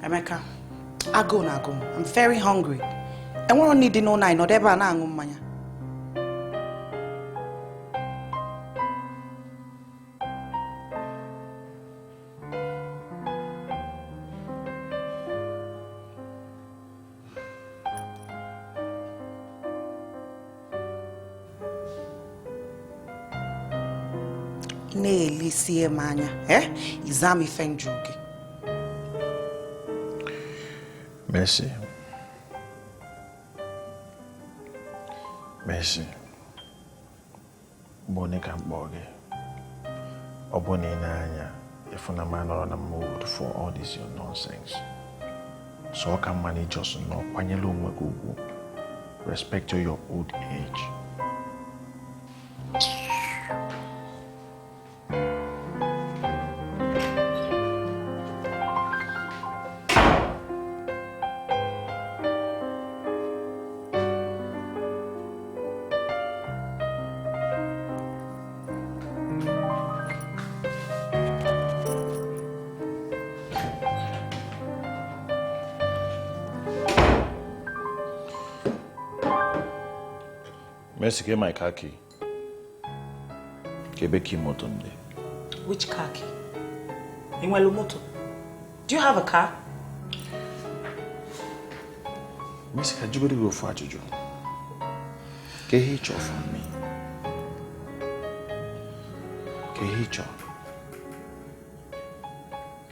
Emeka, agụụ na-agụ m. I'm very hungry. Enwero nri dị n'ụlọ anyị, nọdụ ebe a na-aṅụ mmanya. Ị na-elesie m anya, eh? Ịza m ife njụ gị. Mercy. Mercy. Mgbe one ka m kpọọ gị, ọ bụ na ị na-anya ịfụ na m anọrọ na mood for all this your nonsense. So ọ ka mma na ị just nọ kwanyere onwe gị ugwu. Respect your old age. Mercy, get my car key. Kebe key moto m dị. Which car key? Ị nwere moto? Do you have a car? Mercy, ka jụgodu gị ofu ajụjụ. Ka ihe ị chọrọ from me? Ka ihe ị chọrọ?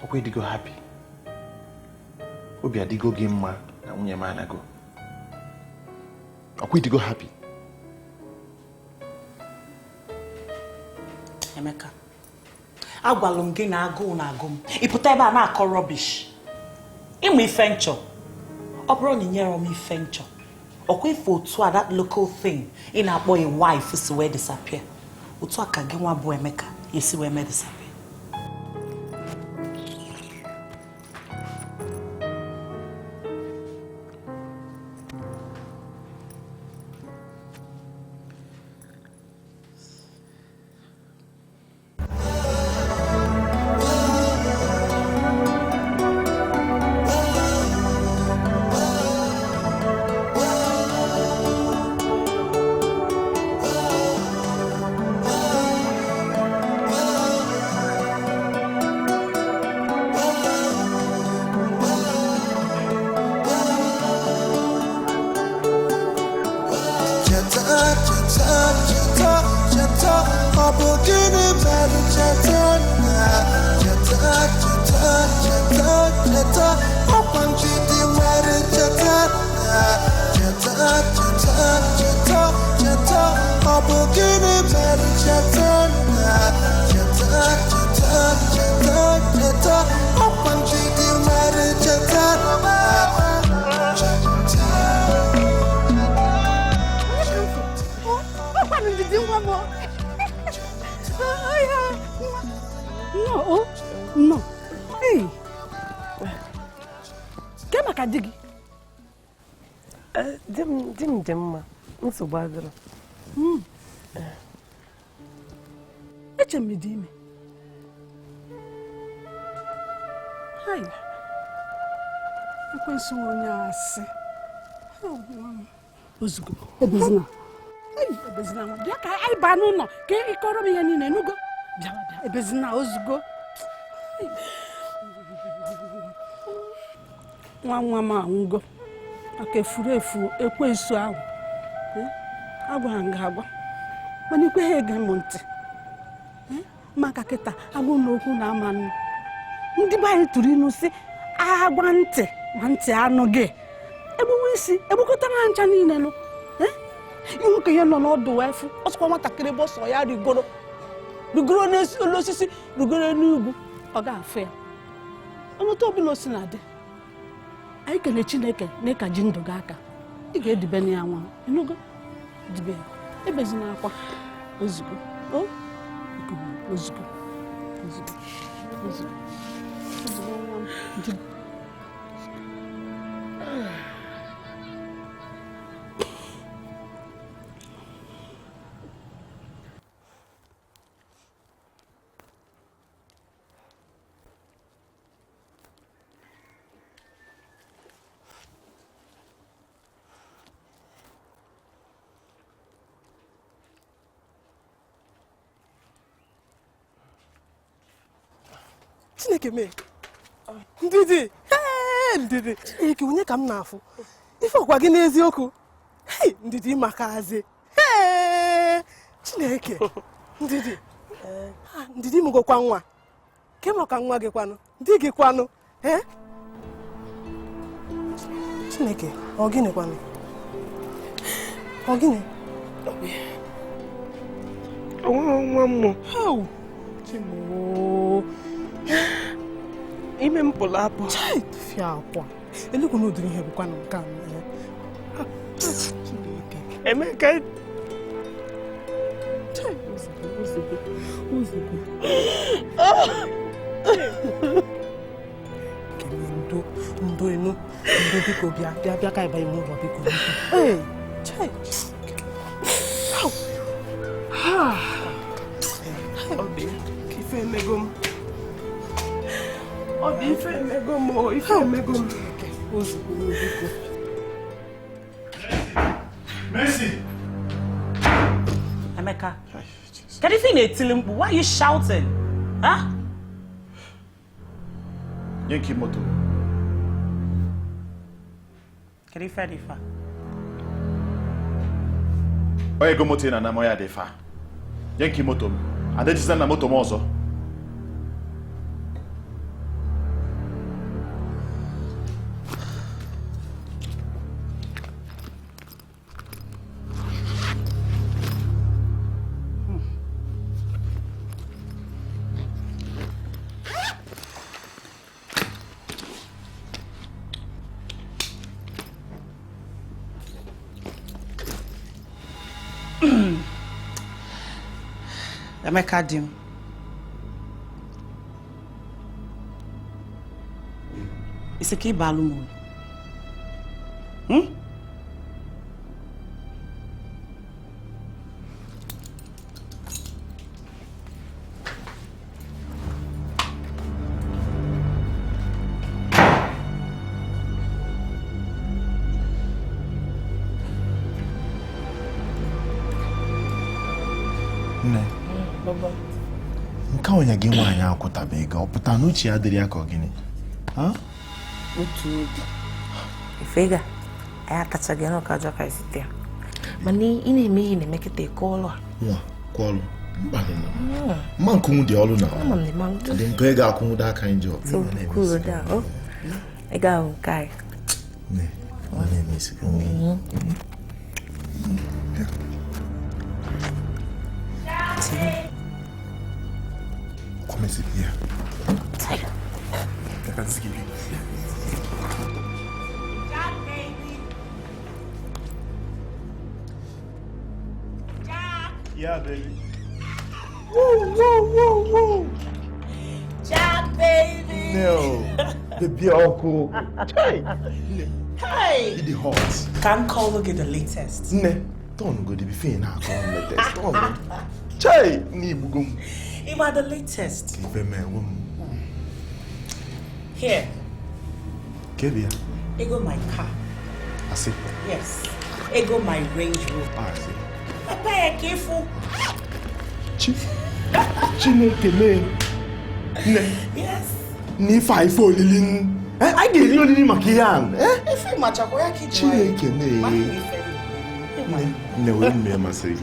Ọkwa ịdịgo happy? Obi adịgo gị mma na nwunye m anago? Ọkwa ịdịgo happy? Emeka, agwalụ m gị na agụụ na-agụ m. Ị pụta ebe a na-akọ rubbish. Ịmụ ife nchọ. Ọ bụrụ na ị nyere m ife nchọ, ọkwa ife otu a that local thing ị na-akpọ a wife si wee disappear. Otu a ka gị nwa bụ Emeka esi wee mee disappear. Cheta, cheta, cheta, cheta, ọ bụ gịnị mere cheta na? Cheta, cheta, cheta, cheta, ọkwa njidi nwere cheta na. Cheta, cheta, cheta, cheta, ọ bụ gịnị mere cheta na? Cheta, cheta, cheta, cheta, ọkwa njidi nwere cheta na. Cheta. Ọkwanụ ndidi nwa m. Nnọọ, nnọọ. Ee. Ke maka di gị? Di m di m dị mma, nsogbu adịrọ. Eche m dị ime. Hai. Ekwensu onye asị. Ozugbo, ebezina. Ei, ebezina nwa. Bịa ka anyị baa n'ụlọ ka ị kọrọ m ihe niile enugo. Bịa, bịa, ebezina ozugbo. Ei. Nwa nwa m anwụgo. Maka efuru efu ekwensu ahụ. Agwara m gị agwa. Mana ikweghị ege m ntị. Maka kịta agwụ na okwu na-ama nnu. Ndị be anyị tụrụ ilu sị agwa ntị ma ntị anụ gị. Egbuwe isi egbukọtara ha ncha niile nụ. Ihu ka ihe nọ n'ọdụ wee fụ ọsọkwa nwatakịrị bụ ọsọ ya rigoro rigoro n'elu osisi, rigoro n'ugwu, ọ ga-afụ ya. Ọnụtụ ọbụla o si na dị, anyị kele Chineke na ịka ji ndụ gị aka. Ị ga-edibe na ya nwa, ịnụgo? Dibe ya. Ebezina akwa. Ozugbo. O? Ozugbo. Ozugbo. Ozugbo. Ozugbo nwa m. Chineke mee. Ndidi, hey, Ndidi. Chineke, onye ka m na-afụ? Ife ọkwa gị n'eziokwu. Hey, Ndidi makazi. Hey, Chineke. Ndidi. Ndidi mụgokwa nwa. Ke maka nwa gị kwanụ? Di gị kwanụ? Eh? Chineke, ọ gịnị kwanụ? Ọ gịnị? Nwa mmụọ. How? Chimo. Ime m pụrụ apụ. Chai, tụfịa akwa. Elekwana ụdịrị ihe bụkwa na nke a. Chineke. Emeka. Chai, ozugbo, ozugbo, ozugbo. Kene ndo, ndo enu, ndo biko bịa, bịa bịa ka ịba ime ụlọ biko. Ee, chai. Obi, ife emego m. Obi, ife emego m, ife emego m. Ozugbo, biko. Mercy! Emeka, can you see na-etili mkpu? Why are you shouting? Huh? Yankee moto. Kedu ife dị fa? Onye ego moto ị na-ana m ya dị fa. Yankee moto m. Adejizina na moto m ọzọ. Emeka di m. Isi ka ịbalụ m uru? Nne. Nke onye gị nwaanyị akwụtabe ego ọ pụta n'uche ya dịrị ya ka ọ gịnị? Otu obi ifega anyị atachaghị n'ụka ọjọọ ka isi taa. Mana ị na-eme ihe na-emekịta eke ọlụ a. Nwa kwa ọlụ mkpa mma nkunwu dị ọlụ na dị nke ego akwụnwụdo aka njọ. Ego ahụ nke anyị. Nne, ọ na-eme isi ka nwa. Come sit here. I can see you. Jack, baby. Jack. Yeah, baby. Woo, woo, woo, woo. Jack, baby. No, the be Hey. Hey. It is hot. Can call look at the latest. Ne, don't go to be fin. Call latest. Don't. Chai, ni bugum. You are the latest. Here. Kebia. Ego my car. I see. Yes. Ego my Range Rover. I see. Papa, careful. Chief. Chineke me. Ne. Yes. Ni fa ifo olili. Eh, I get you olili makiyan. Eh? Ife machako ya kichwa. Chineke me. Ne, we me masiri.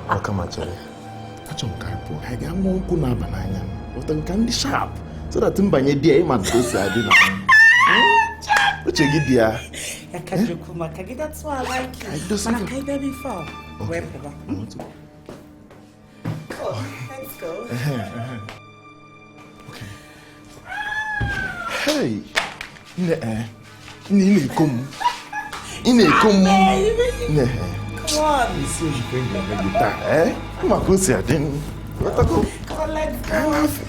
Wakama chere. Achọ m ka anyị pụọ ka anyị gaa ṅụọ nkwụ na-aba n'anya m ka ndị sharp so that mbanye di ya ịma ka o si adị na uche gị dị ya. That's why I like you. Mana ka anyị bịa before wee pụba. Oh, let's go. Okay. Hey, nne, ị na-eko m. Ị na-eko m. Nne. one. Isi oyibo ga-eme gị taa, eh? Maka o si adị m. Ghọtago? Come on, let's Ka go. anyị na-afị.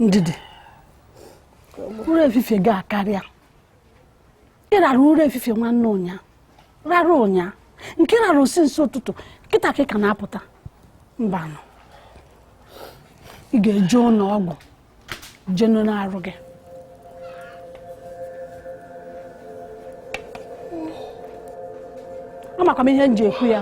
Ndidi, ụra efifie gị akarịa. Ị rara ụra efifie nwanne ụnya, rara ụnya nke rara osi nso ụtụtụ kịta ka ị ka na-apụta. Mbanụ, ị ga-eje ụlọ ọgwụ jenu n'arụ gị. Amakwa m ihe m ji ekwu ya.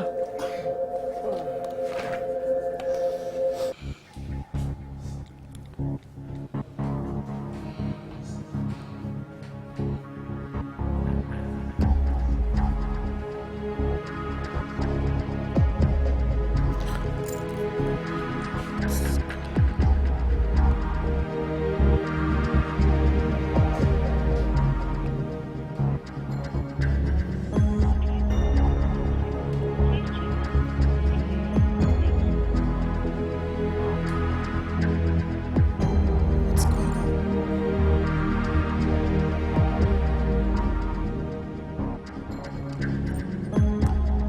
What's going on?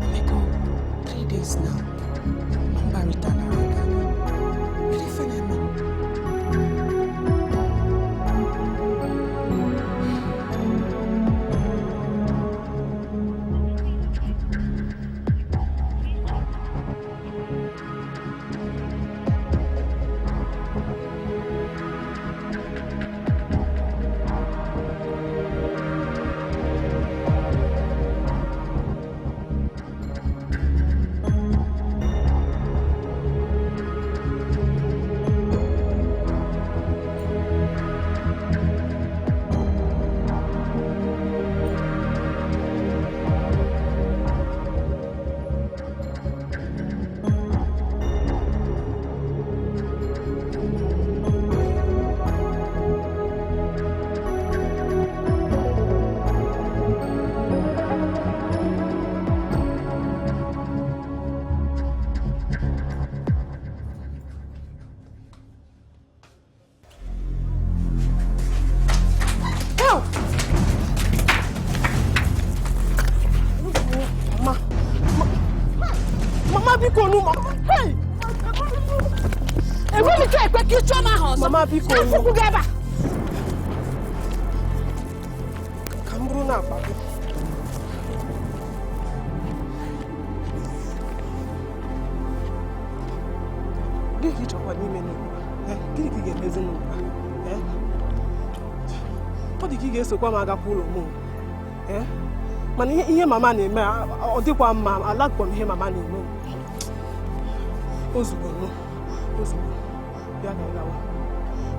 Emeka, 3 days now. Mamba return around. Kedu ife na-eme? Help! Mama, mama biko nu, mama. Hey! Enweghị m ike ekwe ka ị chụọ m aha ọzọ. Mama biko nu. Afụkwụ gị ebe a. Ka m bụrụ na akpa gị. Gịnị ka ị chọkwa n'ime n'ugbu a? Eh, Gịnị ka ị ga-emezi n'ugbu a? Eh? Ọ dị ka ị ga-esokwa m agakwa ụlọ m o. Eh? Mana ihe mama na-eme ọ dịkwa mma, alakpọ m ihe mama na-eme o. Ozugbo nụ, ozugbo bịa ka anyị gawa,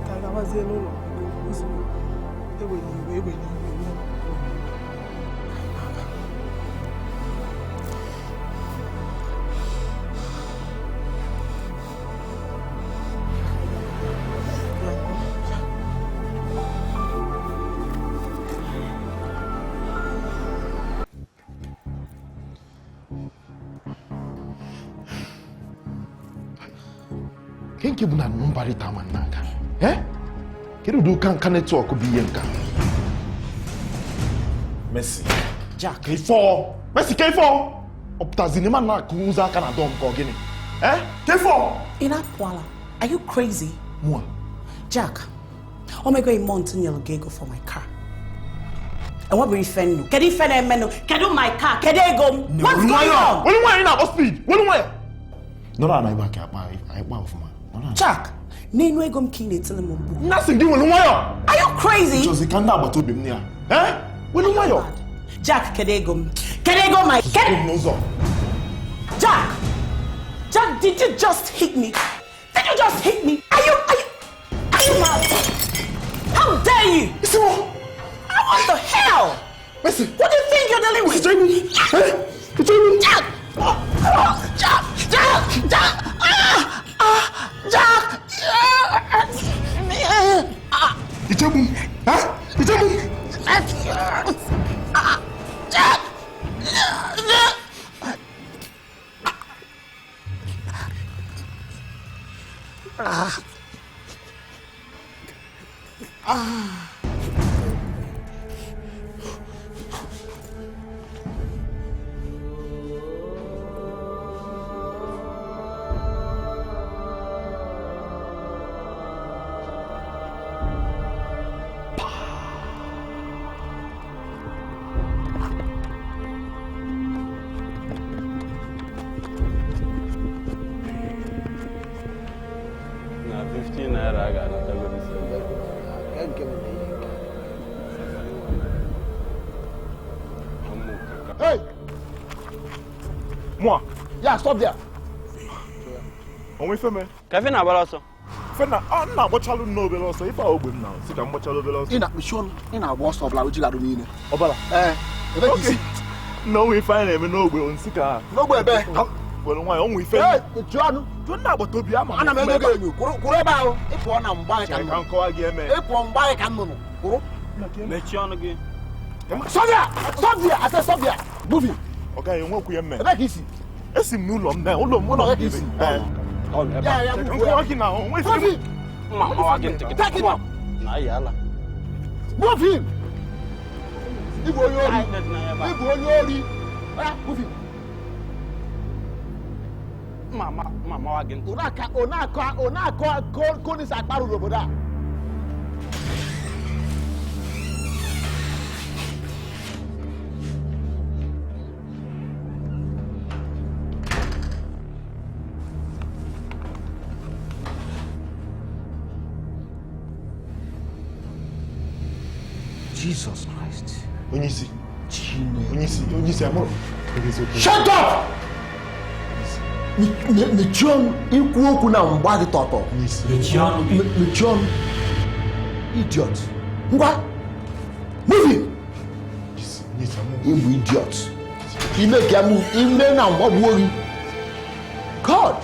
ka anyị gawazie n'ụlọ ozugbo. Ewela iwe, ewela iwe. Kenke bụ na nọmba Rita ama nna nka. Eh? Kedu ụdị ụka nka netwọk bụ ihe nka? Mercy. Jack. Ka ife ọ? Mercy ka ife ọ? Ọ pụtazi n'ime na akụ ụzọ aka na dọm ka ọ gịnị? Eh? Ka ife ọ? Ị na-apụala. Are you crazy? Mụa. Jack, omego a month nyere gị ego for my car. Enwebere ife nnu. Kedu ife na-emenụ? Kedu my car? Kedu ego m? What's going on? Welu nwayọ na-akpọ speed. Welu nwayọ. Nọrọ ana ebe a ka anyị kpaa ọfụma. Nọrọ ana. Jack, n'enu ego m ka ị na-etili m mgbu. Nna sị gị welu nwayọ. Are you crazy? Chọzi ka ndị agbata obi m na ya. Eh? Welu nwayọ. Jack, kedu ego m? Kedu ego my... Kedu m n'ụzọ? Jack! Jack, did you just hit me? Did you just hit me? Are you mad? How dare you? What the hell? Mercy. What do you think you're dealing with? Jack! Jack! Jack! Jack! Ah! Ah! Jack! Ichebu! Huh? Ichebu! Jack! Ah! Ah! Na 15 naira a ga-anata Hey! Moi. Yeah, stop there. Onwe ife me. Ka ife na-agbara ọsọ? Ife na ọ na-agbachalụ nna obere ọsọ. Ife a ogbe m na si ka m gbachalụ obere ọsọ. Ị na-akpịsị ọnụ, ị na-agba ọsọ ọbụla oji garụ niile. Ọbara. Ee, ebe ka isi. Nna onwe ife anyị na-eme n'ogbe nsị ka. N'ogbe ebe? Were nwayọ, onwe ife. Ee, mechie ọnụ. Jụ nna agbata obi ama. Ana m enyo gị enyo. Kwụrụ ebe ahụ. Ị pụọ na mgba anyị ka Chere ka m kọwa gị eme. Ị pụọ mgba anyị ka nnụnụ. Kwụrụ. Mechie ọnụ gị. Stop there! Stop there! I said stop there! Move him. Ọ gaghị enwekwu ya mme. Ebe ka isi? Esi m n'ụlọ m na ụlọ m ụlọ Ebe ka isi? Ya ya move. Nkọwa gị na onwe ife. Move him! Mma mawa gị ntị Take him up! Na ayi ala. Move him! Ị bụ onye ori. Ị bụ onye ori. Ah, move him. Mma mawa gị ntị. Ọ na-akọ konisa akparụ n'obodo a. Jesus Christ. Onyeisi. Onyeisi, onyeisi amụrụ. Shut up! Mechie ọnụ, ikwu okwu na mgba gị tọtọ. Mechie ọnụ gị. Mechie ọnụ. Idiot. Ngwa. Move him. Ị bụ idiot. Ime ka move, ime na mgba gbuo gị. God.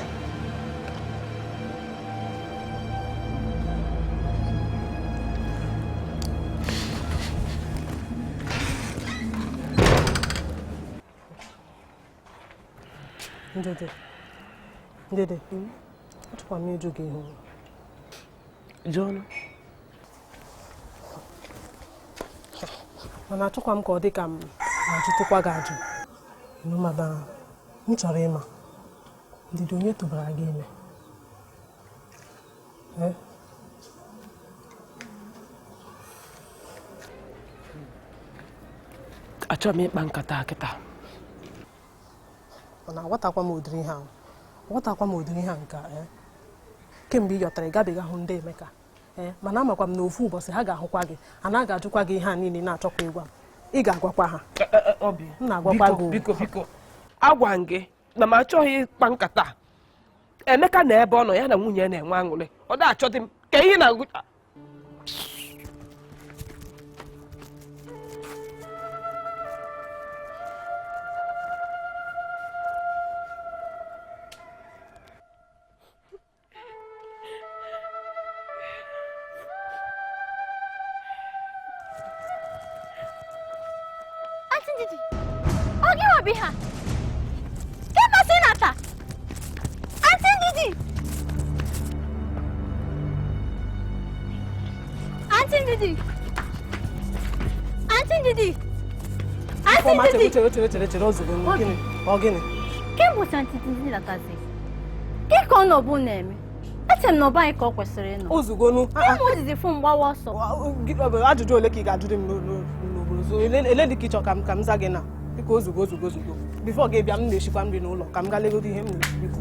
Ndidi, Ndidi, achọkwa m ịjụ gị ihe. Jụọnụ. Mana achọkwa m ka ọ dị ka m na-ajụtụkwa gị ajụ. Ịnụ mana m chọrọ ịma, Ndidi, onye tụbara gị ime? Achọrọ m ịkpa nkata kịta. Mana aghọtakwa m ụdịrị ihe ahụ. Aghọtakwa m ụdịrị ihe nke a, kemgbe ị yọtara ị gabiga hụ ndị Emeka. Mana amakwa m na ofu ụbọchị ha ga-ahụkwa gị, a na ga-ajụkwa gị ihe a niile na-achọkwa ịgwa m. Ị ga-agwakwa ha. M na-agwakwa gị. Biko, biko, agwa m gị na m achọghị ịkpa nkata. Emeka na ebe ọ nọ ya na nwunye na-enwe aṅụrị. Ọ na-achọdị m ka ihe na-agụ. Auntie Ndidi! Ọ gị nwa bụ ihe a? Ke masị nata? Auntie Ndidi! Ndidi! Aunty Ndidi! Aunty Ifeọma, Ndidi! chere chere chere chere ozugbo gịnị? Ọ gịnị? Kemgbe ụbọchị Aunty Ndidi latazi, gị ka ọ nọbụ na-eme? Eche m na ọba anyị ka ọ kwesịrị ịnọ. Ozugbo Kemgbe o jizi fụ m gbawa ọsọ. Ajụjụ ole ka ị ga-ajụrụ m n'obodo so ele dị ka ị chọ ka m ka m za gị na biko ozugbo ozugbo ozugbo before gị bịa m na-eshikwa nri n'ụlọ ka m gaa legodo ihe m na-esi biko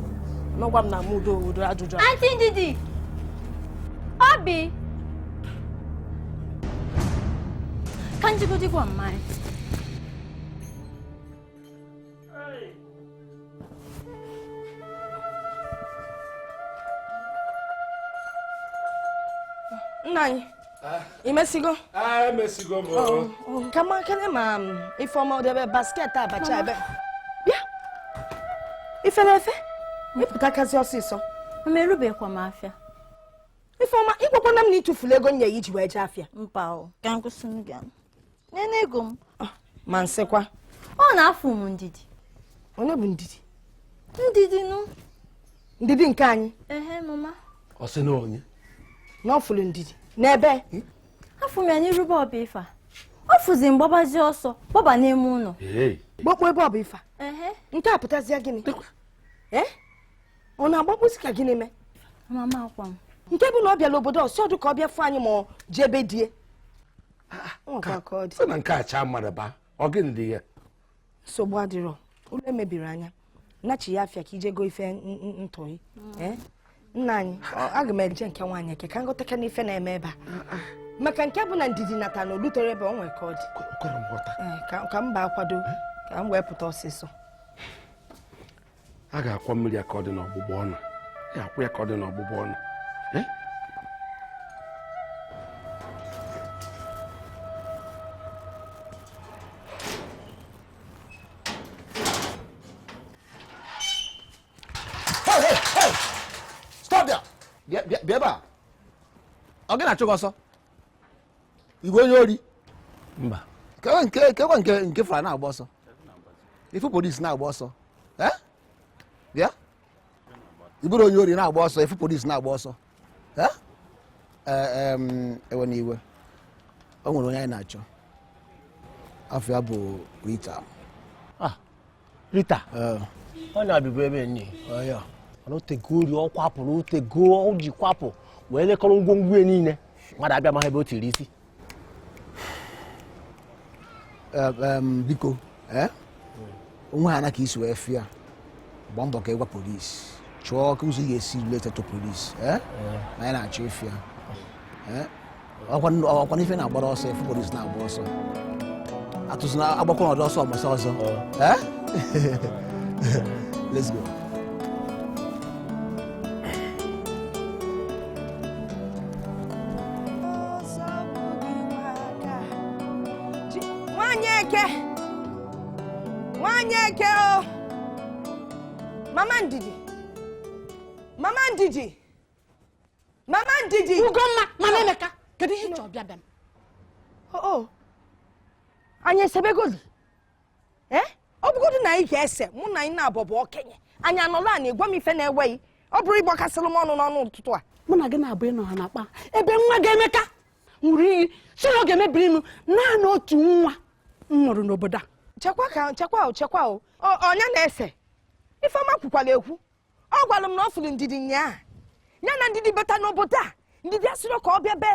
nọgwa m na m udo udo ajụjụ a. Aunty Ndidi! Obi! Ka njigodi gwa mmanya. Nna anyị, imesigo? Emesigo m. Ka ma kene ma Ifeọma ọ debe basket abacha ebe. Bịa. Ife na-efe? Ịpụtakazi ọsịsọ. Mama, erubekwa m afịa. Ifeọma, ịgwakwana m na ịtụfuru ego nye ya iji wee jee afịa. Mba o, ka m kwụsị m gị. Nene ego m. Ma nsịkwa. Ọ na-afụ m Ndidi. Onye bụ Ndidi? Ndidi nụ. Ndidi nke anyị. Ehe, mama. Ọ sị na onye? Na ọ fụrụ Ndidi. N'ebe? Afụ m ya n'iru be ọba ife a. Ọ fụzi m gbabazie ọsọ, gbaba n'ime ụlọ. Gbakpọ ebe ọba ife a. Ehe. Nke a pụtazie gịnị? Ee? Ọ na-agbakpụzi ka gịnị mee? Mama akwa m. Nke bụ na ọ bịala obodo ọsọ ọdụ ka ọ bịa fụ anyị ma ọ jee be die. Sị na nke a chaa mmadụ ba, ọ gịnị dị ya? Nsogbu adịrọ. Ụlọ emebiri anya. Nachi ya afịa ka ije go ife ntọị. Nna anyị, aga m eje nke nwaanyị eke ka nghọtaka n'ife na-eme ebe a. Maka nke bụ na Ndidi nata na olutere ebe ọ nwere ka ọ dị. Ka m baa kwado ka m wee pụta ọsịsọ. A ga-akwọ mmiri ya ka ọ dị n'ọgbụgbọ ọnụ. Ya akwụ ya ka ọ dị n'ọgbụgbọ ọnụ. Hey, hey, hey! Stop there! Bịa ebe a. Ọ gị na-achụ gị ọsọ? Igwe onye ori? Mba. Kekwa nke nke fara na-agba ọsọ. Ifu polisi na-agba ọsọ. Bịa. Ị bụrụ onye ori na-agba ọsọ, ifu polisi na-agba ọsọ. Ewe na iwe. O nwere onye anyị na-achọ. Afọ ya bụ Rita. Rita? Ọ na-abịbụ ebe nne. Mana otego ori ọ kwapụrụ, otego o ji kwapụ wee lekọrọ ngwongwo ya niile. Mmadụ abịa maghị ebe o tiri isi. Biko, onwe ha na ka isi wee fịa. Gbaa mbọ ka ị gwa polisi. Chọọ ka ụzọ ị ga-esi leta to polisi. Na anyị na-achọ ịfịa. Ọkwa n'ife na-agbara ọsọ, efu polisi na-agba ọsọ. Atụzina agbakọ n'ọdụ ọsọ ọmụsọ ọzọ. Let's go. Nwanyị eke! Nwanyị eke o! Mama Ndidi! Mama Ndidi! Mama Ndidi! Ugomma, Mama Emeka, kedu ihe ị chọrọ bịa bịa m? Oh, anyị esebegoli? Ọ bụgodu na anyị ga-ese, mụ na anyị na-abọ bụ okenye. Anyị anọla anyị gwa m ife na-eweghị. Ọ bụrụ ịgbakasịrị m ọnụ n'ọnụ ụtụtụ a. Mụ na gị na-abụ ịnọ ha na-akpa. Ebe nwa gị Emeka ṅụrụ iyi si na ọ ga-emebiri m naanị otu nwa m mụrụ n'obodo a. Chekwa ka chekwa o chekwa o. Ọnya na-ese. Ifeọma kwukwara ekwu. Ọ gwara m na ọ fụrụ Ndidi nyaa. Ya na Ndidi bata n'obodo a. Ndidi asịrị ka ọ bịa be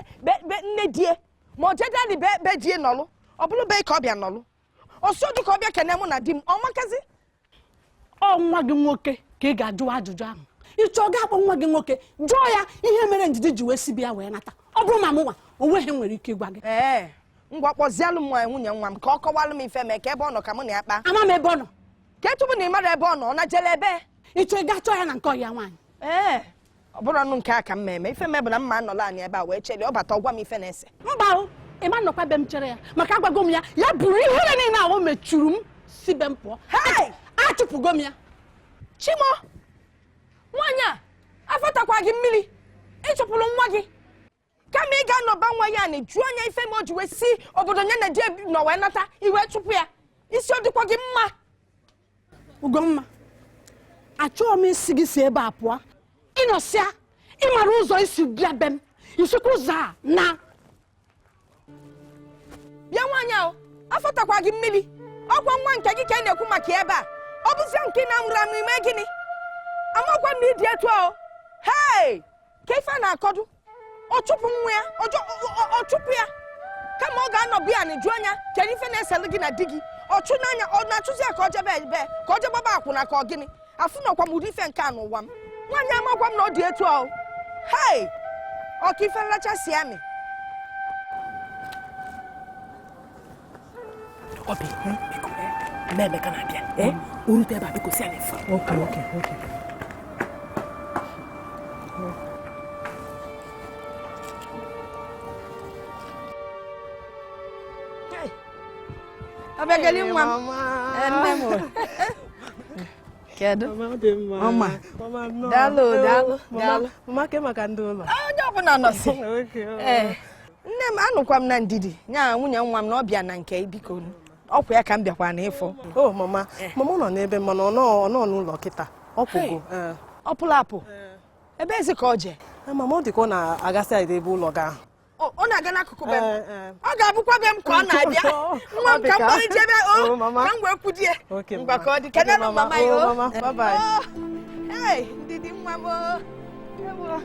nne die. Ma ọ jedali be die nọlụ. Ọ bụrụ be ka ọ bịa nọlụ. Ọsọ dị ka ọ bịa kene mụ na di m. Ọ makazi? Ọ nwa gị nwoke ka ị ga-ajụ ajụjụ ahụ. Ị chọọ gị akpọ nwa gị nwoke jụọ ya ihe mere Ndidi ji wee si bịa wee nata. Ọ bụrụ ma mụnwa onweghị nwere ike ịgwa gị. Ee, ngwa kpọzialụ m nwunye nwa m ka ọ kọwalụ m ife mee ka ebe ọ nọ ka mụ na ya kpaa. Ama m ebe ọ nọ. Ka etubu na ị mara ebe ọ nọ, ọ na jele ebe? Ị chọọ ị gaa chọọ ya na nke ọya nwaanyị. Ee, ọ bụrụ ọnụ nke a ka m eme. Ife me bụ na mma anọla anyị ebe a wee chere ọ bata ọgwa m ife na-ese. Mba o, ị ma nnọkwa be m chere ya maka agwago m ya ya buru ihere niile ahụ mechuru m si be m pụọ. Achụpụgo m ya. Chimo, nwaanyị a afọtakwa gị mmiri, ịchụpụrụ nwa gị. Kama ị ga-anọba nwa ya na jụọ anya ife ma o ji wee si obodo nye na di nọ wee nata iwe chụpụ ya. Isi ọ dịkwa gị mma? Ugomma, achọghị m isi gị si ebe a pụọ. Ịnọsịa, ịmara ụzọ isi bịa be m, isikwa ụzọ a na. Afọ takwa gị mmiri. Ọkwa nwa nke gị ka ị na-ekwu maka ebe a. Ọ bụzie nke na-amụrụ amụ ime gịnị? Amakwa m na ịdị etu ahụ. Hei! Ka ife a na-akọdụ. Ọ chụpụ nwa ya, ọ chụpụ ya. Kama ọ ga-anọ bịa na jụọ anya kedu ife na-eselụ gị na di gị. Ọ chụ n'anya, ọ na-achụzi ya ka ọ jebe ebe, ka ọ jebe gbaba akwụna ka ọ gịnị. Afụ nọkwa m ụdị ife nke a n'ụwa m. Nwaanyị amakwa m na ọ dị etu ahụ. Hei! Ọka ife nlacha si amị. Obi, biko, nne Emeka na-abịa. O rute ebe a, biko si anyị fụ. Okay, okay, okay. Abịageli nwa m. Nne m. Kedu? Ọma. Daalụ, daalụ, daalụ. Mama, ke maka ndị ụlọ. Onye ọbụla nọsị. Nne m, anụkwa m na ndidi nya nwunye nwa m na ọ bịa na nke biko. Ọkwa ya ka m bịakwa na ịfụ. Oh, mama, mama nọ n'ebe mana ọ nọ n'ụlọ kịta. Ọ pụgo. Ọ pụrụ apụ. Ebe ezi ka ọ jee? Mama, ọ dị ka ọ na-agasị anyị ebe ụlọ gị ahụ. Ọ na-aga n'akụkụ be m. Ọ ga-abụkwa be m ka ọ na-abịa. Nwa m ka m kpọrọ jebe o, ka m wee kwudie. Ngwa ka ọ dị. Kenelu mama ya o. Hey, ndidi nwa m o. Ewo.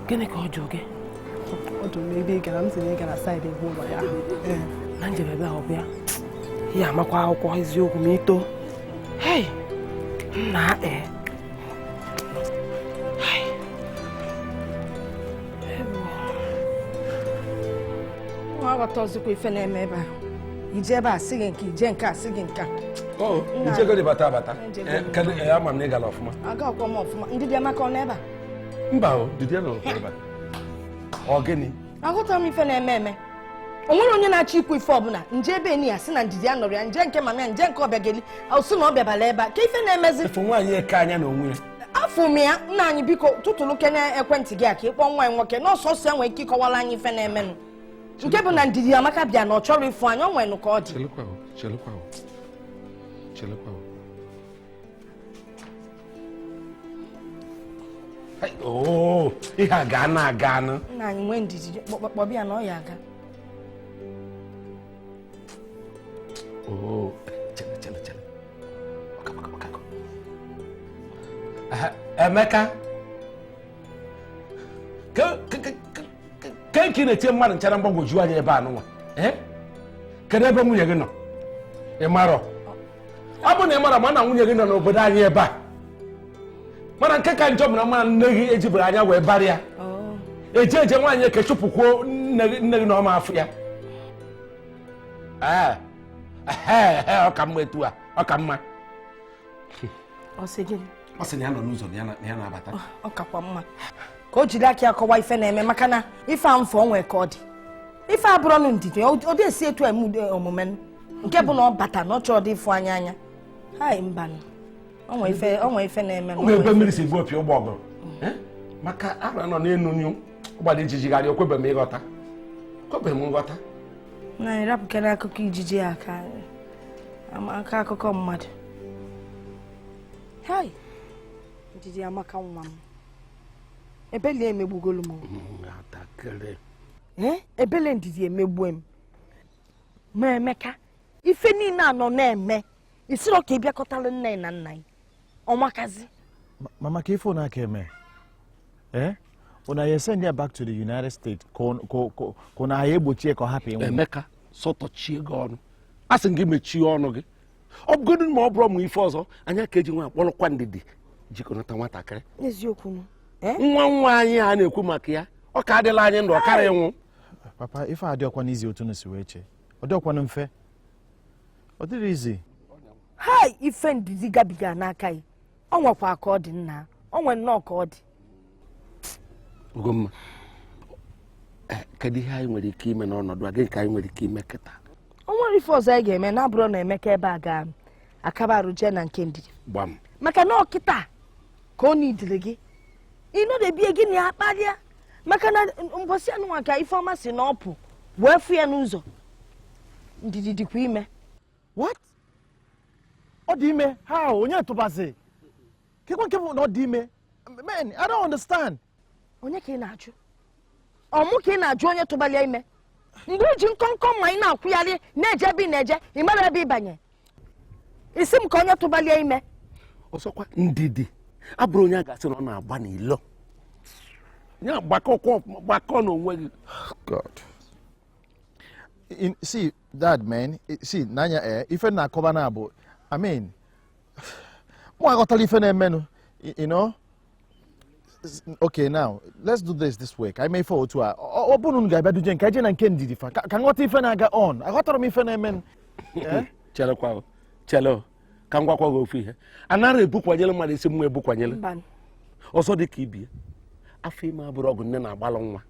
Gịnị ka ọ jụrụ gị? Ọ jụrụ m ebe ị gara, m sị na ị gara saịdị ebe ụlọ ya. Na njem ebe ahụ bịa. Ya amakwa akwụkwọ eziokwu ma ito. Hei! Nna e. Nwa aghọtazikwa ife na-eme ebe a. Ije ebe a sị gị nke, ije nke a sị gị nke a. Oh, ije gị bata abata. Kedu ama m na ị gara ọfụma? Aga ọkwa m ọfụma. Ndị dị amaka ọ n'ebe a? Mba o, didi ya nọ ebe a. Ọ gịnị? Aghọtara m ife na-eme eme. O nwere onye na-achọ ikwu ife ọbụla. Nje ebe enyi ya sị na ndidi ya nọrọ ya, nje nke mama ya, nje nke ọbịageli, ọ sị na ọ bịabala ebe a. Ka ife na-emezi? Efu nwaanyị eke anya na onwe ya. Afụ m ya, nna anyị biko tụtụrụ kene ekwentị gị a ka ị kpọọ nwa ya nwoke na ọsọsọ ya nwee ike ịkọwara anyị ife na-emenụ. Nke bụ na ndidi amaka bịa na ọ chọrọ ịfụ anyị, o nwere ka ọ dị. Chelekwa o, chelekwa o. Chelekwa o. Oh, ihe a ga na aga nụ. Nna anyị nwee ndidi kpọbịa na ọ ya aga. Oh, chele chele chele. Ọka. Emeka. Ke nke na-etinye mmadụ nchara mgbagwoju anya ebe a nụnwa. Kedu ebe nwunye gị nọ? Ị marọ? Ọ bụ na ị mara ma na nwunye gị nọ n'obodo anyị ebe a. Mana nke ka njọ bụ na mma nne gị ejibere anya wee bara ya. Eje eje nwaanyị eke chụpụkwuo nne gị na ọma afọ ya. Ọ ka mma etu a, ọ ka mma. Ọ sị gịnị? Ọ sị na ya nọ n'ụzọ na ya na-abata. Ọ kakwa mma. Ka o jiri aka ya kọwa ife na-eme maka na ife a mfọ onwe ka ọ dị. Ife abụrọnụ ndidi, ọ dị esi etu eme omume nke bụ na ọ bata na ọ chọrọ dị ịfụ anya anya. Hai mbanụ. O nwee ife na-eme. O nwee ebe mmiri si gbuo opi ụgbọ ọgụrụ. Maka ara nọ n'enu nyu ụgbọala ijijigharị okwebe m ịghọta. Okwebe m nghọta. Na anyị rapụkere akụkọ ijiji a ka aka akụkọ mmadụ. Hai! Ndidi amaka nwa m. Ebele emegbugolu m. Ebele ndidi emegbue m. Ma Emeka, ife niile a nọ na-eme. Isiro ka ị bịakọtara nne na nna ya. Ọmakazi. Mama, ka ife aka eme? Una ya send ya back to the United States ka na ya egbochie ka ọ hapụ ịnwụ. Emeka, sọtọchie gị ọnụ. A sị gị mechie ọnụ gị. Ọ bụgodị ma ọ bụrụ mụ ife ọzọ, anya ka eji nwa akpọrọkwa ndidi jikọnata nwatakịrị. Eziokwu m. Nwa nwa anyị a na-ekwu maka ya, ọ ka adịla anyị ndụ, ọ kara ịnwụ. Papa, ife adịọkwa n'izi otu si wee chee. Ọ dịọkwanụ mfe. Ọ dịrị izi. Hai, ife ndidi gabiga n'aka ya. Ọ nwekwa ka ọ dị nna. Ọ nwe nnọọ ka ọ dị. Ugomma, kedu ihe anyị nwere ike ime n'ọnọdụ a? Gịnị ka anyị nwere ike ime kịta? O nwere ife ọzọ anyị ga-eme na-abụrụ na Emeka ebe a ga-akabarụ jee na nke ndidi. Gbam. Maka na ọkịta ka ọ nidiri gị. Ị nọdebie gị na ya kparịa. Maka na mbọsị anụnwa ka Ifeọma si na ọ pụ wee fụ ya n'ụzọ. Ndidi dịkwa ime. What? Ọ dị ime? How? Onye tụbazi? Kekwa nke bụ na ọ dị ime? Man, I don't understand. Onye ka ị na-ajụ? Ọ mụ ka ị na-ajụ onye tụbalia ime? Mgbe iji nkọnkọ ma ị na-akwụgharị na-eje ebe ị na-eje, ị mara ebe ịbanye. Isi m ka onye tụbalia ime. Ọzọkwa Ndidi abụrụ onye a ga-asị na ọ na-agba n'ilo. Ya gbakọ n'onwe gị. God. See, Dad, man, see, n'anya ife na-akọba na abụ, I mean, mụ aghọtala ife na-emenụ, you know? Okay, now, let's do this way. Ka anyị mee ife otu a. Ọ bụrụ na ga-abịa duje nke je na nke Ndidi fa, ka nghọta ife na-aga on. Aghọtara m ife na-emenụ. Chelekwa, chele, ka m gwakwa gị ofu ihe. Anara ebukwanyere mmadụ isi mma ebukwanyere. Ọzọ dị ka ibie. Afọ ime abụrụ ọgụ nne na-agbalụ nwa.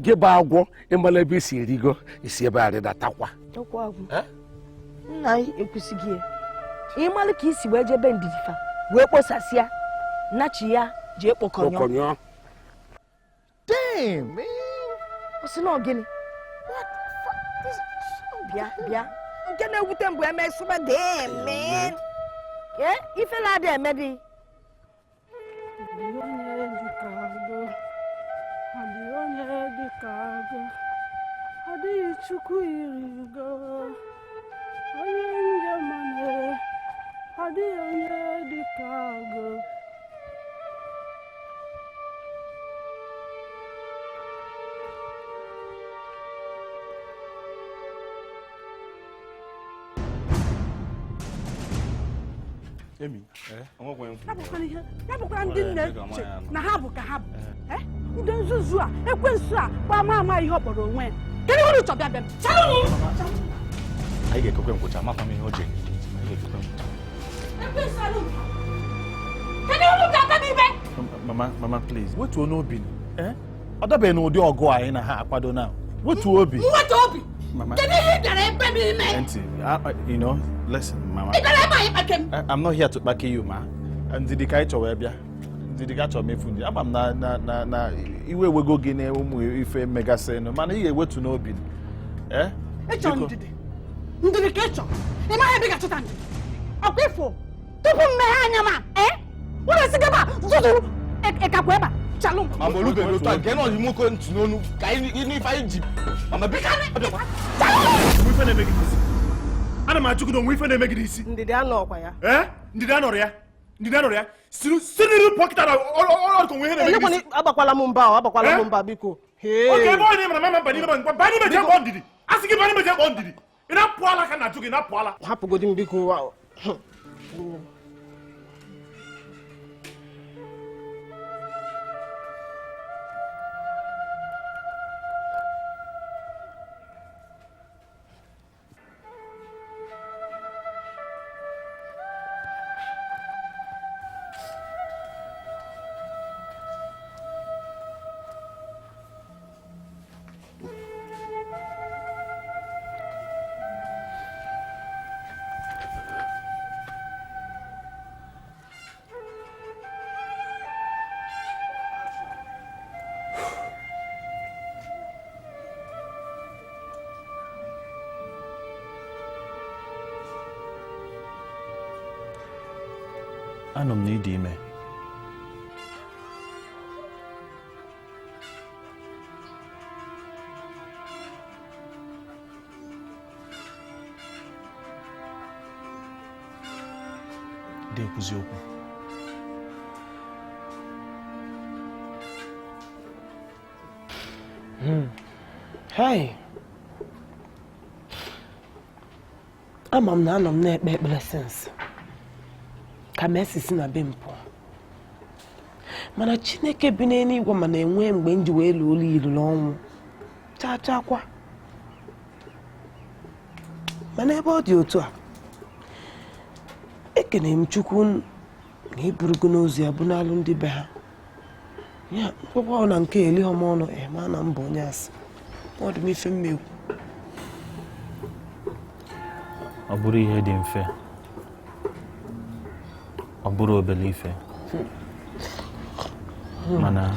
Gị bụ agwọ ịmala ebe isi erigo isi ebe arịdatakwa. Nna anyị ekwesịghị ya. Ịmalụ ka isi wee jebe Ndidi fa wee kposasịa nachi ya jee kpọkọnyọ. Damn, man. Ọ sị na ọ gịnị? Bịa bịa. Nke na-ewute mgbe eme sụba damn, man. Ife na-adị eme dị. Ọ dịghị Chukwu yiri go, onye njem ọ dịghị onye dị ka go. Ya bụkwa ndị nne che na ha bụ ka ha bụ. Ndị nzuzu a, ekwensu a, gba ama ama ihe ọ kpọrọ onwe ya. Kedu uru chọ bịa bịa? Anyị ga-ekekwe nkwụcha, makwa m ihe o ji. Anyị ga-ekekwe nkwụcha. Ekwensu alụ. Kedu uru ga-ata n'ibe? Mama, mama, please, wetuo n'obi. Ọ dabeghị n'ụdị ọgụ anyị na ha akwado na. Wetuo obi. Wetuo obi. Mama. Kedu ihe ị bịara ebe m ime? Auntie, you know, listen, mama. Ị bịara ebe anyị kpake m? I'm not here to kpake you, ma. Ndidi ka anyị chọrọ bịa. Ndidi ka achọrọ m efu ndị. Ama m na iwe ewego gị na ụmụ ife megasịnụ, mana ị ga-ewetu n'obi. Ịchọ ndidi. Ndidi ka ịchọ. Ị maghị ebe ị ga-achọta ndidi. Ọkwa ifo tupu mmeghe anya ma ụlọ esi gaba zụzụrụ ịkakwa ebe a. Chalụ m. Mama olubere otu a nke nọ n'ime oke ntị n'onu ka anyị n'ife anyị ji. Mama biko. Ife na-emegide isi. Ana m achụ gị na onwe ife na-emegide isi. Ndidi anọkwa ya. Ndidi anọrọ ya. Ndidi anọrọ ya. Siri pọkịta na ọrụ onwe ihe na-emegide isi. Agbakwala m mba, agbakwala m mba biko. Oke ebe onye mara mama mba n'ime mba ba n'ime jee kpọọ Ndidi. A sị gị ba n'ime jee kpọọ Ndidi. Ị na-apụ ala ka na-ajụ gị na-apụ ala. Hapụgodi m biko. Anọ m na ịdị ime. Dị ekwuzi okwu. Hey. Ama m na anọ m na-ekpe ekpere since. Ka Mercy si na be m pụọ. Mana Chineke bi n'eluigwe mana enwe mgbe m ji wee lụọ ụlọ iluru ọnwụ. Chaa chaa kwa. Mana ebe ọ dị otu a, ekene m Chukwu na eburugo n'ozu ya bụ n'alụ ndị be ha. Ya nkwekwa na nke elighọ m ọnụ ma na mbụ onye asị. Ọ dị m ife mmekwu. Ọ bụrụ ihe dị mfe. Ọ bụrụ obere ife. Mana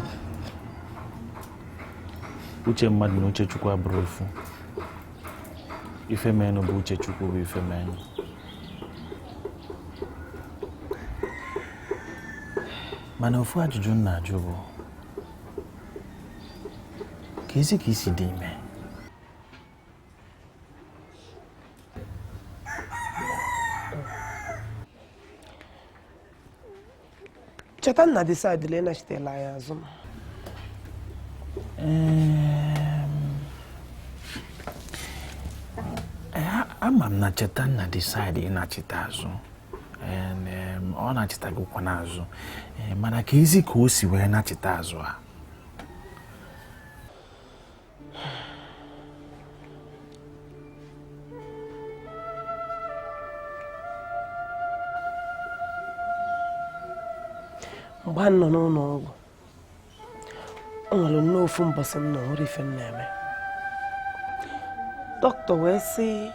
uche mmadụ na uche Chukwu abụrụ ofu. Ife menụ bụ uche Chukwu bụ ife menụ. Mana ofu ajụjụ m na-ajụ bụ ka ezi ka isi dị ime. Cheta nna decide na ịnachitela anyị azụ. Ama m na Chetanna decide ịnachite azụ. And ọ nachitagokwa n'azụ. Mana ka ezi ka o si wee nachite azụ a. Mgbe a nọ n'ụlọ ọgwụ, o nwere nnọọ ofu mbọsị m nọ nwere ife m na-eme. Dọkịta wee sị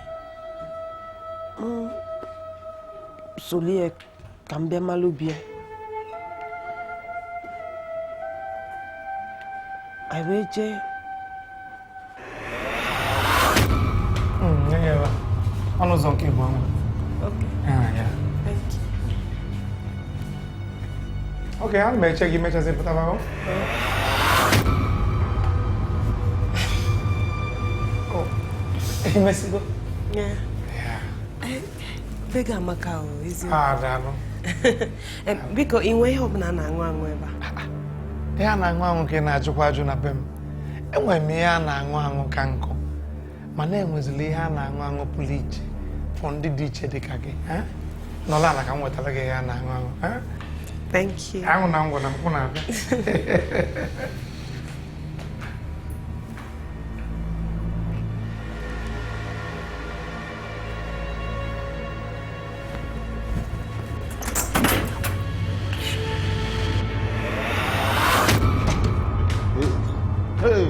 m solie ka m bịa malụ bie. Anyị wee jee. Ọnụ ụzọ nke bụ ọnwa. Okay, ana m eche gị mechazi pụtaba o. Oh, imesigo? Yeah. Be gị amaka o, eziokwu. Ah, daalụ. Biko, ị nwee ihe ọbụla a na-aṅụ aṅụ ebe a? Ihe a na-aṅụ aṅụ ka ị na-ajụkwa ajụ na be m. Enwere m ihe a na-aṅụ aṅụ ka nkụ, mana enwezila ihe a na-aṅụ aṅụ pụrụ iche fọ ndị dị iche dị ka gị. Nọla ala ka m wetara gị ihe a na-aṅụ aṅụ. Thank you. Anwụ na ngwụ na nkwụ na-abịa. Hey!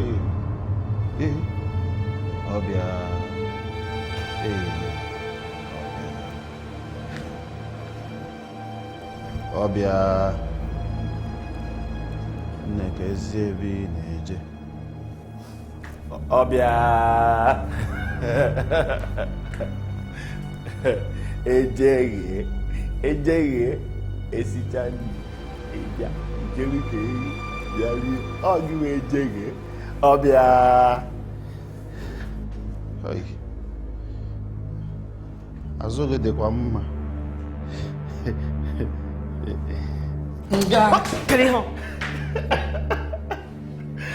Hey! Ọbịa! Hey! Ọbịa! Nne ka ezi ebe ị na-eje. Ọbịa! Ejeghe, ejeghe, esicha nri, ịbịa, ijeri ka eri, bịa rie, ọ gị wee jeghe. Ọbịa! Azụ gị dịkwa mma. Nga. Kedu ihe ọ?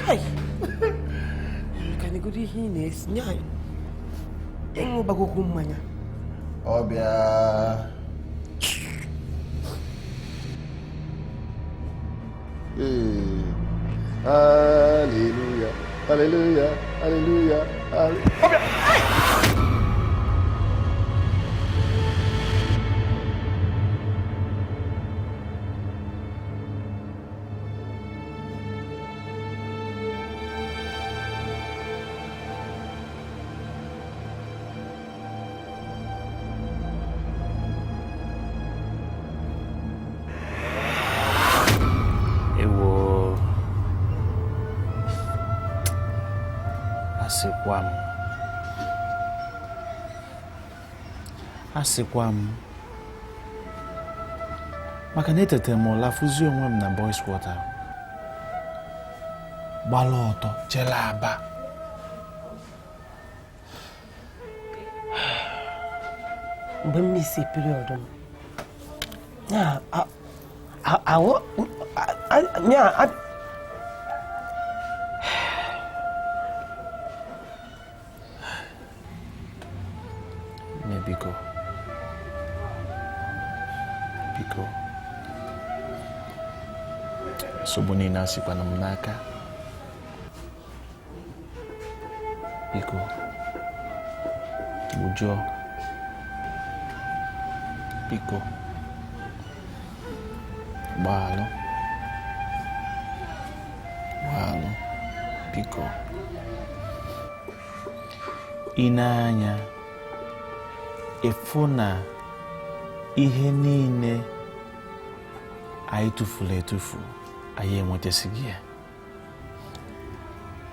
Hai! Ka negodu ihe ị na-esi nye anyị. Ịṅụbagokwu mmanya. Ọbịa! Ee, hallelujah, hallelujah, hallelujah. Ọbịa! Ewo, asịkwa m maka na etetere m ụla fụzie onwe m na boys quarter gbala ọtọ jere Aba. Mgbe m misi period m, Nne, biko biko, nsogbu niile asịkwana m n'aka. Biko gbujọọ, biko gbaalụ, gbaalụ, biko. I na-anya ịfụ na ihe niile anyị tụfuru etufu anyị enwetasịghị ya.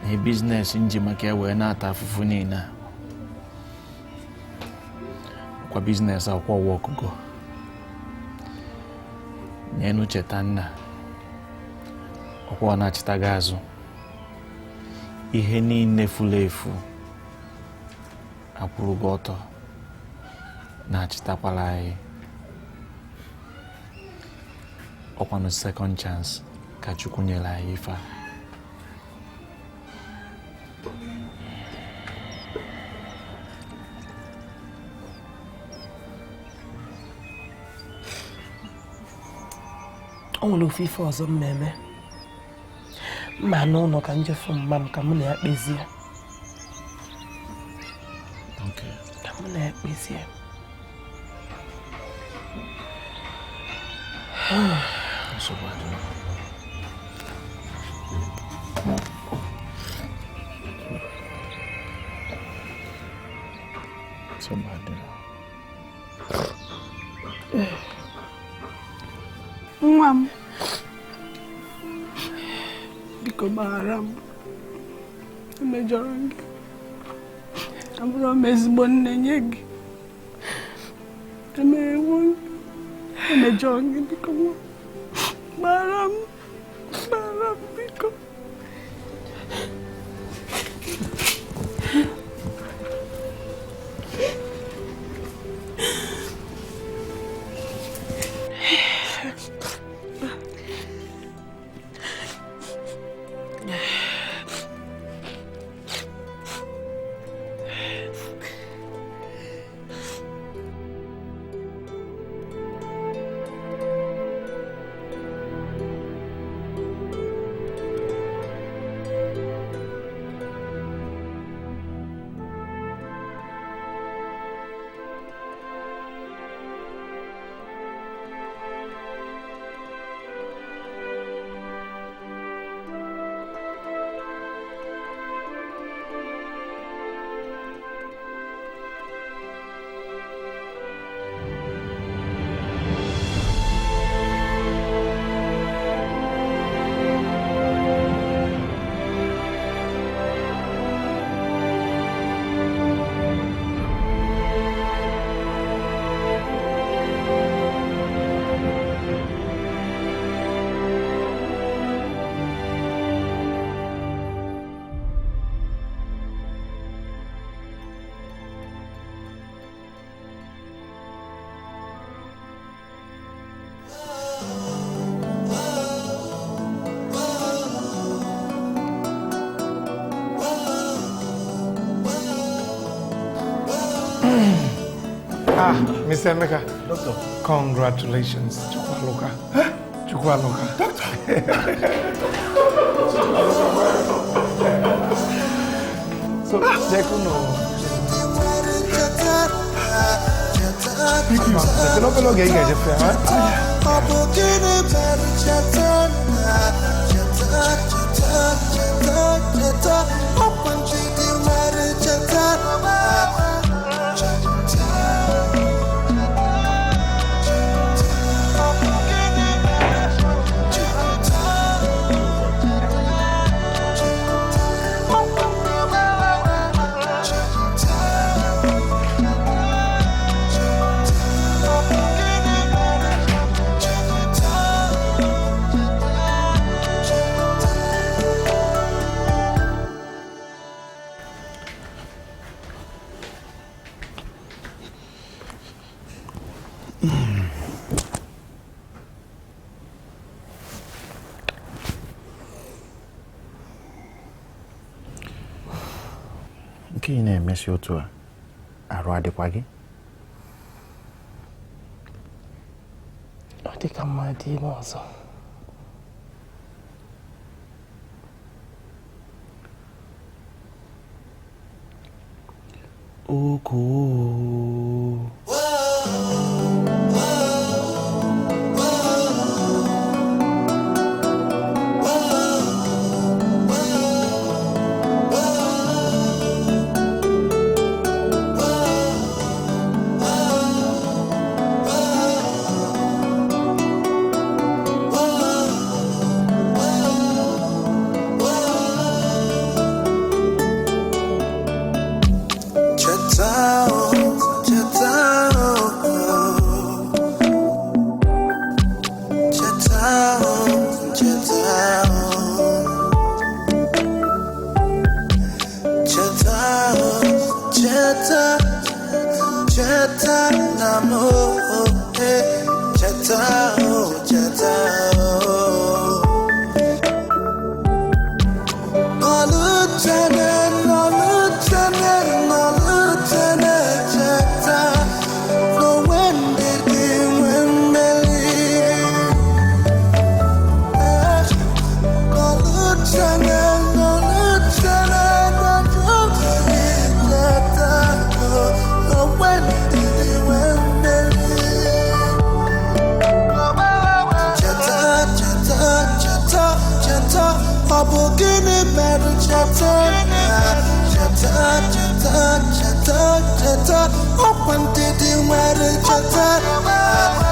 Na biznes nji maka ya wee na-ata afụfụ niile a. Ọkwa business akwa work go. Nyenu Chetanna. Ọkwa ọ na-achịta gị azụ. Ihe niile furu efu akwụrụ gị ọtọ na-achịtakwala anyị. Ọkwanụ second chance ka Chukwu nyere anyị ife a. O nwere ofu ife ọzọ m na-eme. Mma n'ụlọ ka njefu mma m ka mụ na ya kpezie. Ka mụ na ya kpezie. Nsogbu adịrọ. Nsogbu adịrọ. Nwa m, biko gbaghara m, emejọrọ m gị, abụrụ m ezigbo nne nye gị, emewo m, emejọrọ m gị, biko nwa, gbaghara m, biko. Ah, Mr. Emeka. Doctor. Congratulations, Chukwualuka. Huh? Chukwualuka. Doctor. So, Jekuno. Thank you. Nke ị na-emesi otu a, arụ adịkwa gị? Ọ dị ka mma dị ime ọzọ. Oko. Cheta, Cheta, ọkwa ndidi nwere. Cheta.